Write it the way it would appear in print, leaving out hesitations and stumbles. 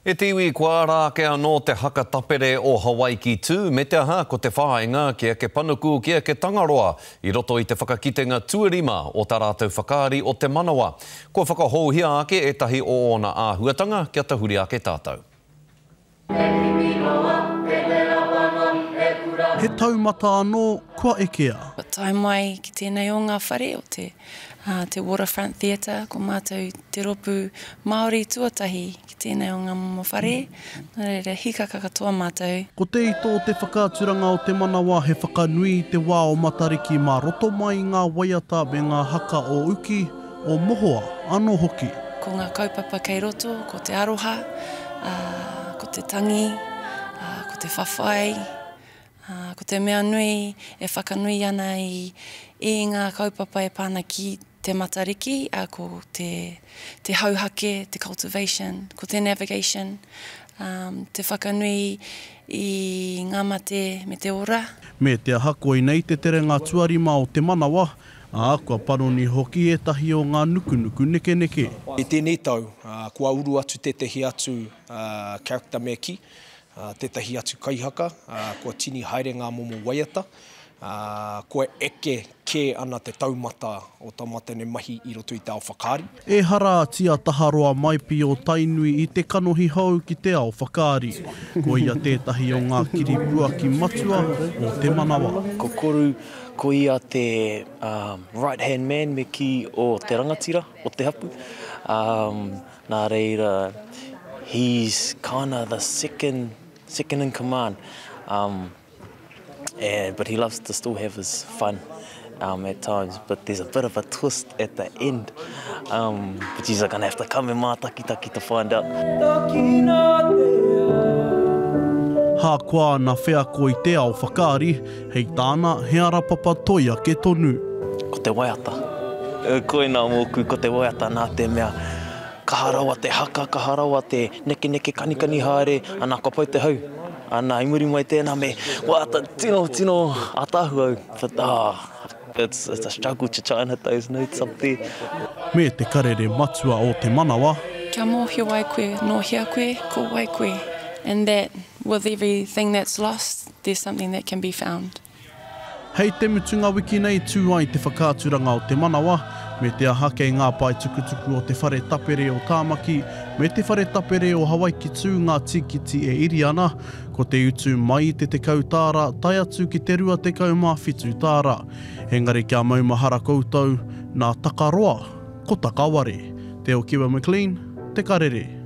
E te iwi, kua ara ake anō te haka tapere o Hawaiki Tū, me te aha, ko te whāinga, kia eke panuku, kia eke Tangaroa, i roto i te whakakitenga tuarima o tā rātou whakaari o Te Manawa. Kua whakahouhia ake ētahi o ōna āhuatanga, kia tahuri ake tātou. He taumata anō kua ekea. Kua tae mai ki tēnei o ngā whare o te te Waterfront Theatre, ko mātou te rōpū Māori tuatahi ki tēnei o ngā momo whare, nō reira hīkaka katoa mātou. Ko te ito o te whakaaturanga o Te Manawa he whakanui i te wā o Matariki mā roto mai i ngā waiata me ngā haka o uki, o mohoa anō hoki. Ko ngā kaupapa kei roto, ko te aroha, ā, ko te tangi, ā, ko te whawhai, ā, ko te mea nui e whakanui ana i, i ngā kaupapa e pā ana ki te Matariki, ā, ko te, te hauhake, te cultivation, ko te navigation, ā, te whakanui i ngā mate me te ora. Me te aha, koinei te terenga tuarima o Te Manawa, ā, kua panoni hoki ētahi o ngā nukunuku nekeneke. I tēnei tau, kua uru atu tētahi atu character me kī, tētahi atu kaihaka, kua tini haere ngā momo waiata, kua eke kē ana te taumata o tā mātou nei mahi i roto i te ao whakaari. Ehara a Tia Taharoa Maipi o Tainui i te kanohi hou ki te ao whakaari. Ko ia tētahi o ngā kiripuaki matua o Te Manawa. Ko Koru Ko ia te right hand man me kī o te rangatira o te hapu, nā reira he's kinda the second, second in command and but he loves to still have his fun at times but there's a bit of a twist at the end but you're gonna have to come and mātakitaki to find out. Hākoa ana wheako i te ao whakaari, Hei tāna, he ara papa toi ake tonu. Ko te waiata. Koina mōku ko te waiata nā te mea kaha rawa te haka, kaha rawa te nekeneke kanikani haere, ana kua pau te hau. Ana i muri mai tēnā me waiata tino, tino ātaahua au. But ah, it's, it's a struggle to try and hit those notes up there. Me te karere matua o te manawa. Kia mōhio ai koe nō hea koe, ko wai koe and that with everything that's lost There's something that can be found. Hei te mutunga wiki nei tū ai te whakaaturanga o Te Manawa, me te aha kei ngā pae tukutuku o Te Whare Tapere o Tāmaki me Te Whare Tapere o Hawaiki Tū ngā tīkiti e iri ana, ko te utu mai i te 10 tāra tae atu ki te 27 tāra. Engari kia maumahara koutou, nā Takaroa, ko Takaware. Te Okiwa McLean, Te Karere.